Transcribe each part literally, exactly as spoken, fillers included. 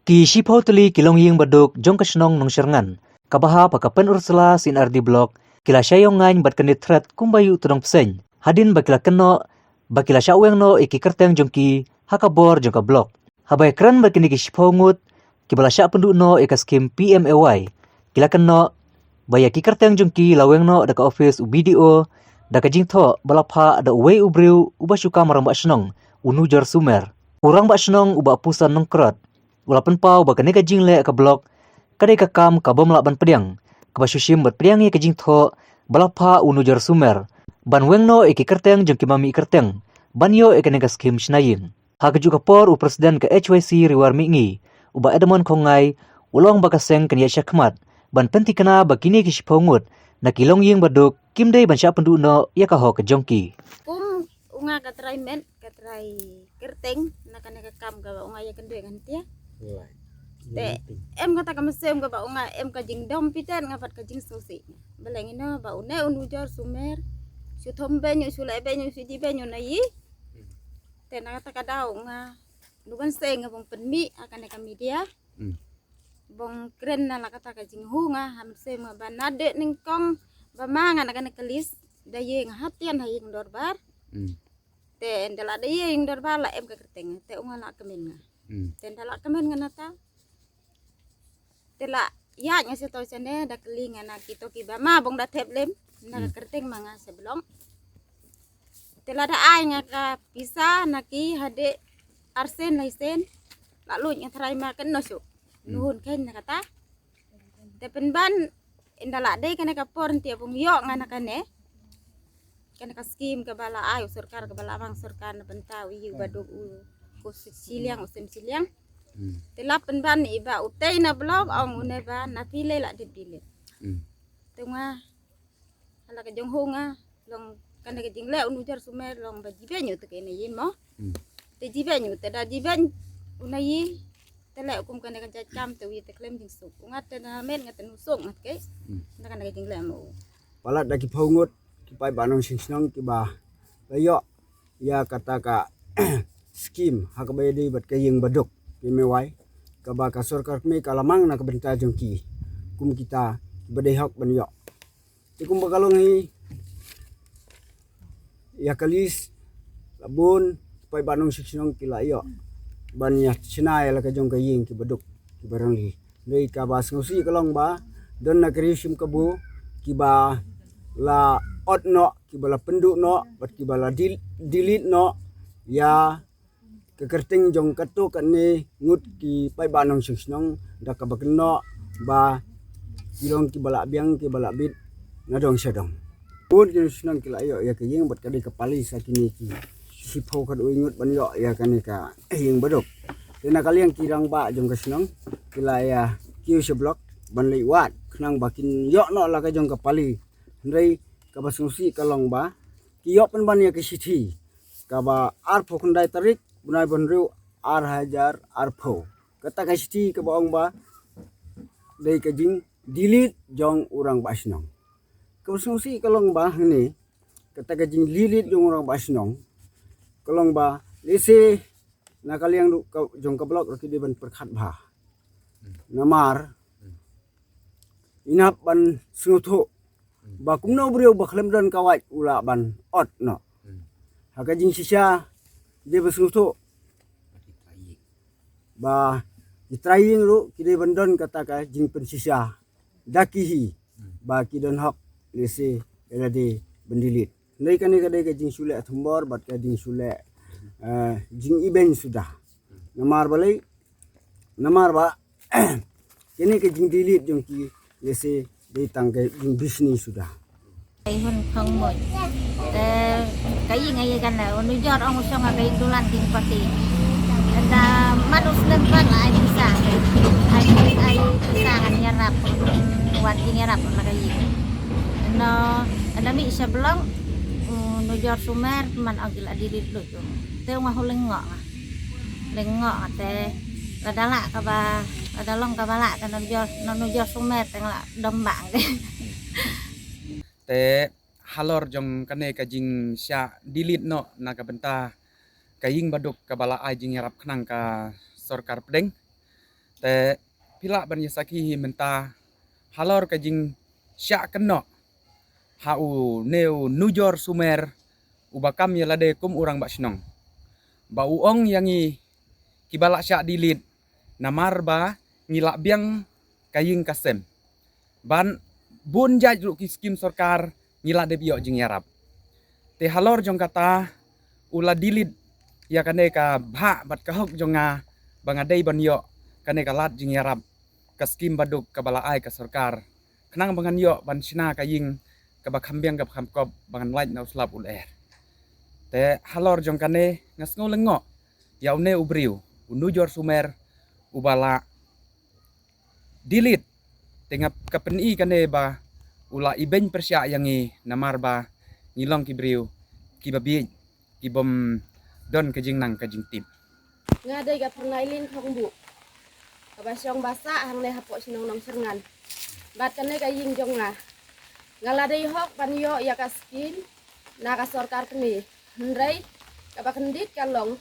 Ki shiphew tylli ki longïing baduk jong ka shnong Nongshyrngan, kaba hap ha ka Pynursla C&RD Block, ki la shah ïong ngaiñ bad kane thret kumba ïuh tdong bseiñ, hadien ba ki la kynnoh ba ki la shah weng noh ïa ki kyrteng jong ki ha ka bor jong ka block. Haba ïakren bad kine ki shiphew ngut kiba la shah pynduh noh ïa ka skhim P M A Y, ki la kynnoh ba ïa ki kyrteng jong ki la weng noh da ka ophis u B D O da ka jingthoh ba la phah da uwei u briew uba shu kam rangbah shnong, u Nujor Sumer. U rangbah shnong u Bah Puson Nongkrot u la pynpaw ba kane ka jingleh ka block ka dei ka kam ka bym lah ban pdiang, kaba shu shim bad pdiang ïa ka jingthoh ba la phah u Nujor Sumer ban weng noh ïa ki kyrteng jong ki mami kyrteng ban ïoh ïa kane ka skhim shna ïing. Ha kajuh ka por u President ka H Y C Ri War Mihngi, u Bah Edmund Khongngai, u la ong ba ka seng kan ïaid shakhmat ban pynthikna ba kine ki shiphew ngut na ki longïing baduk kim dei ban shah pynduh noh ïa ka hok ka jong ki. Kum u nga ka trai met, ka trai kyrteng na kane ka kam kaba u nga ïakynduh ngan tia. Te em kata ka mynsiem kaba u nga em ka jingdom piten nga bad ka jingsngewsih. Balei ngi noh ba une u Nujor Sumer shu thom beiñ, shu leh beiñ, shu ji beiñ na ïing. Te na kata ka daw nga nu ban seng nga bong pynmih ha kane ka media. Hmm. Bong kren na la kata ka jinghu nga ha mynsiem nga ba na dei nyngkong ba ma nga na kane ka list da ïeng ha tian ha ïing dorbar. Hmm. Te nda la da ïeng dorbar la em ka kyrteng te u nga la kmen nga. Hmm. Te nda la kmen nga nata. Te la ïa nga sha to shane da kylli nga na kito kiba ma bong da thep lem na ka Hmm. kyrteng ma nga sha Blong. Te la da ai nga ka pisa na ki hadien arsen laisen la luit nga trai ma kan no shu. Hmm. Nuhun ken na kata. Te pynban inda la dei kane ka por nti bong ïoh nga na kane. Kane ka skim kaba la ai u sorkar kaba la bang sorkar na bynta u ïing baduk u ko shiliang u sem shiliang. Hmm. Te la pynban iba u tei na block ong une ba na phi lei la dep delete. Hmm. Te nga hala ka jong ho nga long kane ka jingleh u Nujor Sumer long ba jibe nyu te kene yin mo. Hmm. Te jibe nyu te da jibe u na yi te leh kum kane ka jait kam te wi te klem jingsuk. U nga te na met nga te nu suk nga te ke. Hmm. Na kane ka jingleh mo. Palat da ki phew ngut ki paidbah nongshong shnong kiba la ïoh ïa kata ka skim ha kaba ïadei bad ka ïing baduk P M A Y kaba ka sorkar kmie ka la mang na ka bynta jong ki kum kita kiba dei hok ban ïoh. Te kumba ka long hi ïa ka list la bun paidbah nongshong shnong ki la ïoh ban ïa shna ïa la ka jong ka ïing kiba duk kiba rangli. Dei kaba sngewsih ka long ba don na ka ri shim kabu kiba la ot noh, kiba la pynduh noh bad kiba la del-, delete noh ïa ka kyrteng jong katto katne ngut ki paidbah nongshong shnong da kaba kynnoh ba ki long kiba la biang kiba la bit na dong sha dong. Bun ki nongshong shnong ki la ïoh ïa ka ïing bad ka dei ka pali sa kine ki shiphew khadwei ngut ban ïoh ïa kane ka ïing baduk. Te na ka liang ki rangbah jong ka shnong ki la ïa kiew sha block ban leit wad khnang ba kin ïoh noh la ka jong ka pali. Hynrei kaba sngewsih ka long ba ki ïoh pynban ïa ka shithi kaba arphew khyndai tarik bnai ba hynriew ar hajar arphew. Kata ka shithi kaba ong ba dei ka jing delete jong u rangbah shnong. Kaba sngewsih ka long ba hangne kata ka jing delete jong u rangbah shnong ka long ba lehse na ka liang ruh ka jong ka block ruh ki dei ban pyrkhat bha. Namar ynda ban sngewthuh ba kumno u briew ba khlem don ka wait u lah ban ot noh. Hmm. Ha ka jingshisha dei ban sngewthuh ba ki trai ïing ruh ki dei ban don kata ka jingpynshisha da ki hi ba ki don hok lehse ïa lade ban delete. Hynrei kane ka dei ka jingshu leh thombor bad ka jingshu leh, eh, jingibeiñ suda. Namar balei? Namar ba kane ka jingdelete jong ki lehse dei tang ka jingbishni suda. Ai hun khong moj. Te ka ïing ai kan la u Nujor ong u shong ka ïing dulan king pati. Da man u slem pat la ai pisa. Ai, ai pisa ngan ïarap. Wat jingïarap na ka ïing. No, da mih sha Blong u Nujor Sumer man ong ki la delete lut. Te nga hu lyngngoh nga. Lyngngoh nga te lada lah kaba, lada long kaba lah te Nujor, Nujor Sumer te nga lah dom bang te. Te halor jong kane ka jingshah delete noh na ka bynta ka ïing baduk kaba la ai jingïarap khnang ka sorkar pdeng. Te phi lah ban ïa sakhi hi mynta halor ka jingshah kynnoh ha une u Nujor Sumer uba kam ïa lade kum u rangbah shnong. Ba u ong ïa ngi kiba lah shah delete namar ba ngi lah biang ka ïing ka sem. Ban bun jait ruh ki skim sorkar ngi lah dep ïoh jingïarap. Te halor jong kata u la delete ïa kane ka bhah bad ka hok jong nga ba nga dei ban ïoh kane ka lad jingïarap ka skim baduk kaba la ai ka sorkar. Khnang ba ngan ïoh ban shna ka ïing kaba kham biang kaba kham kop ba ngan lait na u slap u lyer. Te halor jong kane nga sngew lyngngoh ïa une u briew u Nujor Sumer uba la delete. Te nga ka pyni kane ba u la ibeiñ pyrshah ïa ngi namar ba ngi long ki briew kiba bieit kibym don ka jingnang ka jingtip. Nga dei ka Pyrnailin Thongbuh kaba shong ba sah hangne hapoh shnong Nongshyrngan. Bad kane ka ïing jong nga nga la dei hok ban ïoh ïa ka skim na ka sorkar kmie. Hynrei kaba kyndit ka long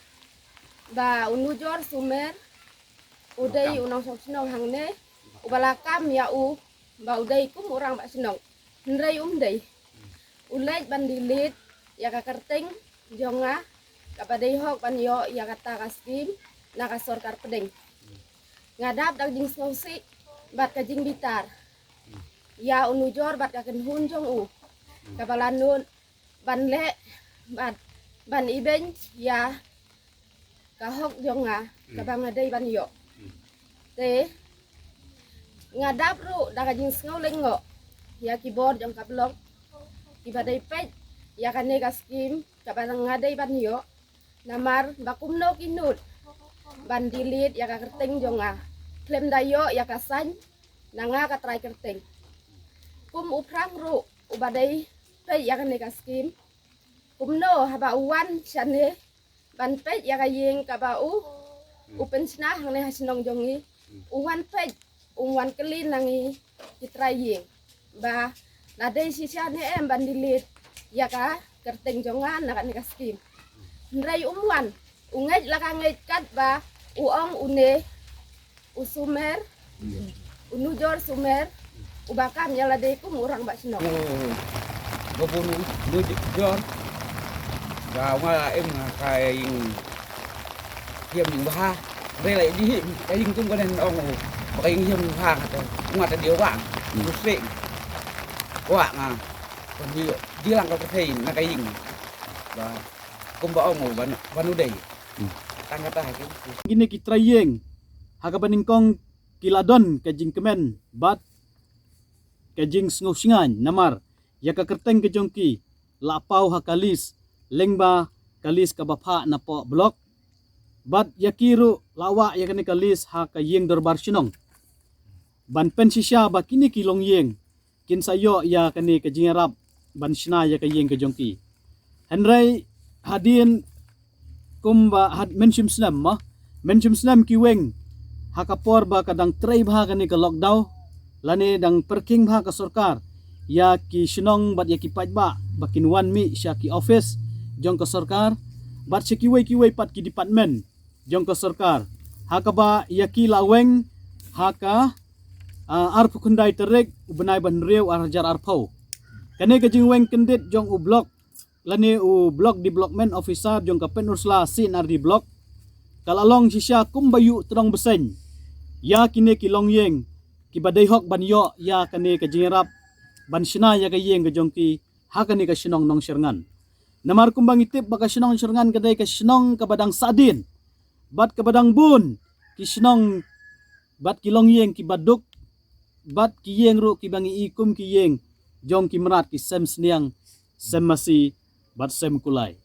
ba u Nujor Sumer u dei u nongshong shnong hangne uba la kam ïa u ba u dei kum u rangbah shnong. Hynrei um dei. U leit ban delete ïa ka kyrteng jong nga kaba dei hok ban ïoh ïa kata ka skim na ka sorkar pdeng. Nga dap da ka jingsngewsih bad ka jingbitar ïa u Nujor bad ka kynhun jong u kaba la nud ban leh bad ban ibeiñ ïa ka hok jong nga kaba nga dei ban ïoh. Te nga dap ruh da ka jingsngew lyngngoh ïa ki bor jong ka block kiba dei peit ïa kane ka skim kaba nga dei ban ïoh. Namar ba kumno ki nud ban delete ïa ka kyrteng jong nga khlem da ïoh ïa ka sign na nga ka trai kyrteng. Kum u Phrang ruh uba dei peit ïa kane ka skim, kumno haba u wan shane ban peit ïa ka ïing kaba u u pynshna hangne ha shnong jong ngi, u wan peit, u wan kylli na ngi ki trai ïing ba la dei shisha ne em ban delete ïa ka kyrteng jong nga na kane ka skim. Hynrei um wan, u ngeit la ka ngeit katba u ong une u Sumer, u Nujor Sumer uba kam ïa lade kum u rangbah shnong. Ba bun u Nujor ba nga im nga ka ïing hiam bha. Re la di him ka ïing kum ka nen ong u ba ka ïing hiam bha nga te nga te dia wang u sing wa nga. Kon di di lang ka thei na ka ïing ba kum ba ong u ban ban u dei. Tang kata ha ki kine ki trai ïing ha kaba nyngkong ki la don ka jingkmen bad ka jingsngewsyngan namar ïa ka kyrteng ka jong ki la paw ha ka list lyngba ka list kaba phah na poh block. Bad ïa ki ruh la wah ïa kane ka list ha ka ïing dorbar shnong ban pynshisha ba kine ki longïing kin sa ïoh ïa kane ka jingïarap ban shna ïa ka ïing ka jong ki. Hynrei hadien kumba had mynshim snem ma mynshim snem ki weng ha ka por ba ka dang trei bha kane ka lockdown lane dang pyrkhing bha ka sorkar ïa ki shnong bad ïa ki paidbah ba kin wan mih sha ki office jong ka sorkar bad sha kiwei kiwei pat ki department jong ka sorkar ha kaba ïa ki la weng ha ka ah, arphew khyndai tarik u bnai ba hynriew ar hajar arphew. Kane ka jingweng kyndit jong u block lane u block development officer jong ka Pynursla C and R D block ka la long shisha kumba ïuh tdong bseiñ ïa kine ki longïing kiba dei hok ban ïoh ïa kane ka jingïarap ban shna ïa ka ïing ka jong ki ha kane ka shnong Nongshyrngan. Namar kumba ngi tip ba ka shnong Nongshyrngan ka dei ka shnong kaba dang sahdien bad kaba dang bun ki shnong bad ki longïing kiba duk bad ki ïing ruh kiba ngi i kum ki ïing jong ki mrad ki sem sniang, sem masi bad sem kulai.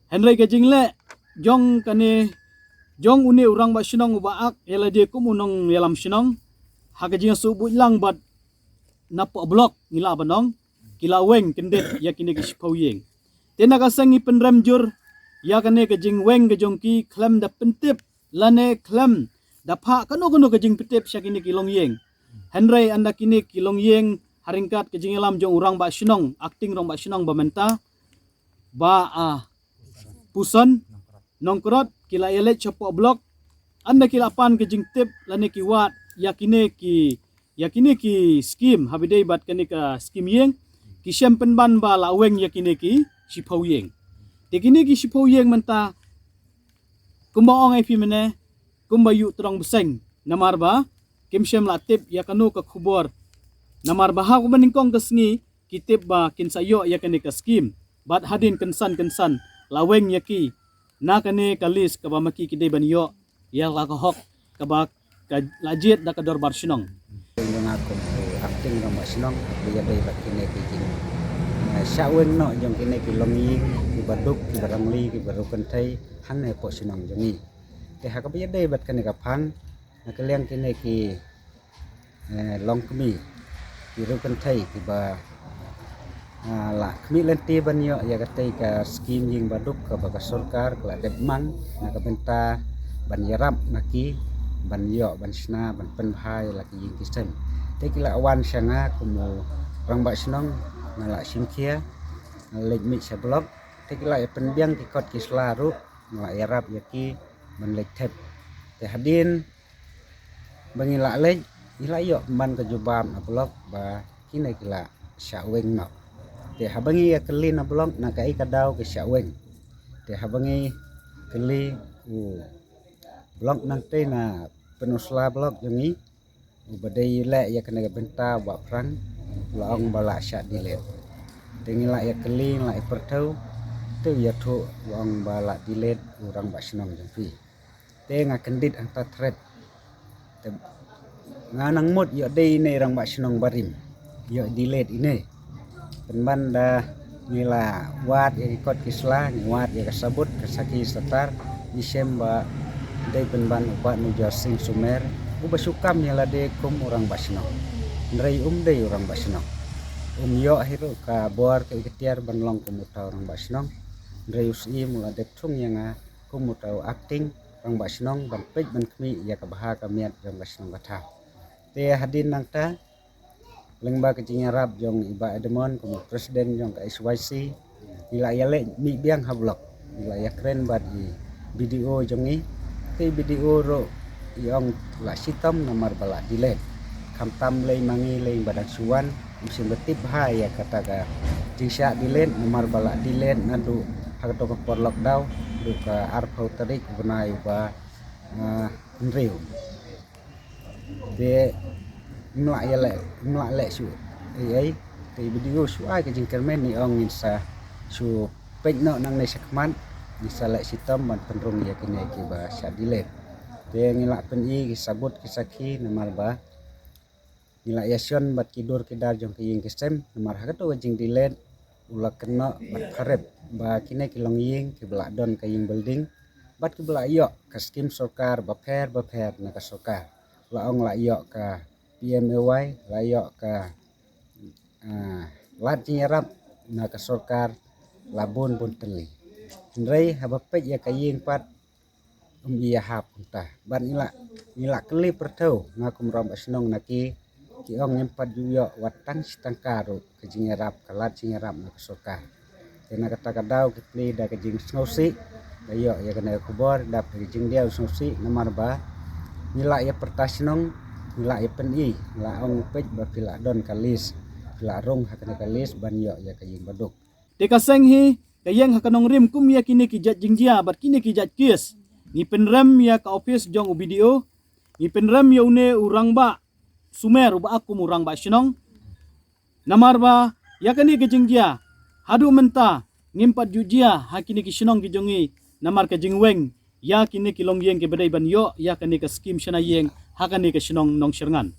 Hynrei ka jingleh jong kane jong une u rangbah shnong uba ak ïa lade kum u nongïalam shnong ha ka jingïasyllok lang bad na poh block ngi lah ban ong ki la weng kyndit ïa kine ki shiphew ïing. Te na ka seng ngi pynrem jur ïa kane ka jingweng ka jong ki khlem da pyntip lane khlem da phah kano kano ka jingpyntip sha kine ki longïing. Hynrei ynda kine ki longïing ha ryngkat ka jingïalam jong u rangbah shnong, acting rangbah shnong ba mynta ba ah Puson Nongkrot ki la ïaleit sha poh block ynda ki la pan ka jingtip lane ki wad ïa kine ki, ïa kine ki skim, haba dei bad kane ka skim ïing, ki shem pynban ba la weng ïa kine ki shiphew ïing. Te kine ki shiphew ïing mynta, kumba ong ai phi mynne, kumba ïuh trong bseng, namar ba kim shem la tip ïa kano ka khubor. Namar ba ha kaba nyngkong ka sngi ki tip ba kin sa ïoh ïa kane ka skim, bad hadien kynsan kynsan la weng ïa ki na kane ka list kaba ma ki ki dei ban ïoh ïa la ka hok kaba ka la jied da ka dorbar shnong. Jong nga kum u acting rangbah shnong, ba ïadei bad kine ki jing, eh, shah weng noh jong kine ki longïing kiba duk, kiba rangli, kiba riew kynthei hangne hapoh shnong jong ngi. Te ha kaba ïadei bad kane ka phang, na ka liang kine ki, eh, longkmie, ki riew kynthei kiba, ah, la khmih lynti ban ïoh ïa katei ka skim ïing baduk kaba ka sorkar ka la dep mang na ka bynta ban ïarap na ki ban ïoh ban shna ban pynbha ïa la ki ïing ki sem. Te ki la wan sha nga kum u rangbah shnong, nga la shim khia, nga la leit mih sha block. Te ki la ïa pynbiang ki kot ki sla ruh, nga la ïarap ïa ki ban leit thep. Te hadien ba ngi la leit, ngi la ïoh pynban ka jubab na block ba kine ki la shah weng noh. Te haba ngi ïa kylli na block na kaei ka daw ki shah weng. Te haba ngi kylli u block nangtei na pynusla block jong ngi, uba dei leh ïa kane ka bynta u Bah Phrang, u la ong ba la shah delete. Te ngi la ïa kylli, ngi la ïa pyrthew, te u ïathuh u ong ba la delete u rangbah shnong jong phi. Te nga kyndit hangta thret. Te nga nang mut ïoh dei ne rangbah shnong barim, ïoh delete ine. Pynban da ngi la wad ïa ki kot ki sla, ngi wad ïa ka sabut ka sakhi satar, ngi shem ba dei pynban u Bah Nujor Singh Sumer, uba shu kam ïa lade kum u rangbah shnong. Hynrei um dei u rangbah shnong. Um ïoh hi ruh ka bor ka iktiar ban long kum uta u rangbah shnong. Hynrei u Syiem u la dep thung ïa nga kum uta u acting rangbah shnong ban peit ban khmih ïa ka bha ka miat jong ka shnong ka thaw. Te hadien nangta, lyngba ka jingïarap jong i Bah Edmond kum u president jong ka S Y C, ngi la ïa leit mih biang ha block, ngi la ïa kren bad i B D O jong ngi. Te i B D O ruh i ong la shitom namar ba la delete. Khamtam lei ma ngi lei ba dang shu wan, ym shym la tip bha ïa kata ka jingshah delete namar ba la delete naduh ha kato ka por lockdown, duh ka arphew tarik u bnai uba, ah, hynriew. Te ym lah ïa leh, ym lah leh shuh ei ei. Te i B D O shu ai ka jingkyrmen, i ong ngin sa shu peit noh nangne shakhmat, ngin sa leh shitom ban pynrung ïa kine kiba shah delete. Te ngi la pyni ki sabut ki sakhi namar ba ngi la ïa shon bad ki dur ki dar jong ki ïing ki sem, namar ha kato ka jingdelete u la kynnoh bad pharep ba kine ki longïing kiba la don ka ïing building bad kiba la ïoh ka skim sorkar bapher bapher na ka sorkar. La ong la ïoh ka P M A Y, la ïoh ka, ah, lad jingïarap na ka sorkar la bun bun tylli. Hynrei haba peit ïa ka ïing pat, um ïa hap kumta. Bad ngi la, ngi la kylli pyrthew, nga kum rangbah shnong na ki, ki ong ngim pat ju ïoh wat tang shi tyngka ruh ka jingïarap, ka lad jingïarap na ka sorkar. Te na kata ka daw ki plie da ka jingsngewsih, da ïoh ïa kane ka khubor, dap ka jingdiaw sngewsih, namar ba ngi la ïa pyrta shnong, ngi la ïa pyni, ngi la ong peit ba phi la don ka list, phi la rung ha kane ka list ban ïoh ïa ka ïing baduk. Te ka seng hi ka ïeng ha ka nongrim kum ïa kine ki jait jingjia bad kine ki jait kes. Ngi pynrem ïa ka ophis jong u B D O, ngi pynrem ïa une u rangbah Sumer uba ak kum u rangbah shnong. Namar ba ïa kane ka jingjia haduh mynta ngim pat ju jia ha kine ki shnong ki jong ngi namar ka jingweng ïa kine ki longïing kiba dei ban ïoh ïa kane ka skim shna ïing ha kane ka shnong Nongshyrngan.